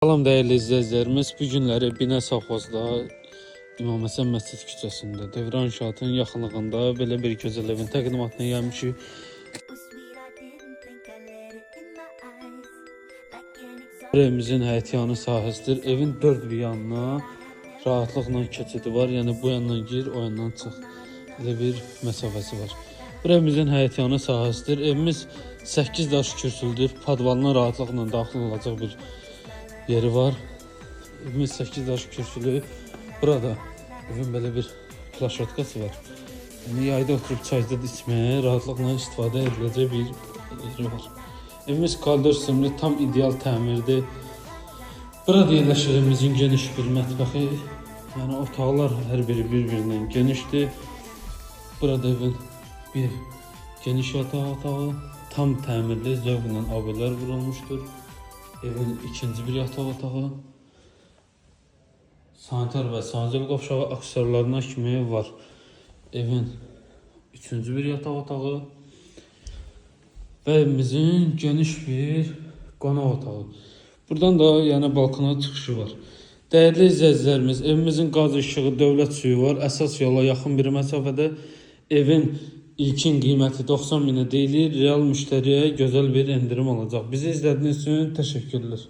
Salam dəyərli izləyicilərimiz, bu günləri Binə Sovxozda İmam Həsən Məscid küçəsində Dövran inşaatının yaxınlığında belə bir gözəl evin təqdimatına gəlmişik. Evimizin həyətyanı sahəsidir. Evin dörd bir yanına rahatlıqla keçidi var. Yəni bu yandan gir, o yandan çıx. Elə bir məsafəsi var. Bu evimizin həyətyanı sahəsidir. Evimiz 8 daş kürsülüdür. Podvalına rahatlıqla daxil olacaq bir yeri var. Evimiz 8 daş kürsülü. Burada evin belə bir plaşatkası var. Yəni yayda oturub çayda içməyə rahatlıqla istifadə ediləcək bir yeri var. Evimiz koridor sistemli, tam ideal təmirdir. Burada yerləşir evimizin geniş bir mətbəxi. Yəni otaqlar hər biri bir-birindən genişdir. Burada evin bir geniş yataq otağı, tam təmirli, zövqlə abilər vurulmuşdur. Evin ikinci bir yataq otağı. Sanitar və sanzel qovşağı aksesuarlarına kimi var. Evin üçüncü bir yataq otağı və evimizin geniş bir qonaq otağı. Buradan da yəni balkona çıxışı var. Dəyərli izləyicilərimiz, evimizin qaz işığı, dövlət suyu var. Əsas yola yaxın bir məsafədə evin ilkin qiyməti 90 minə deyilir. Real müştəriyə gözəl bir endirim olacaq. Bizi izlədiyiniz üçün təşəkkürlər.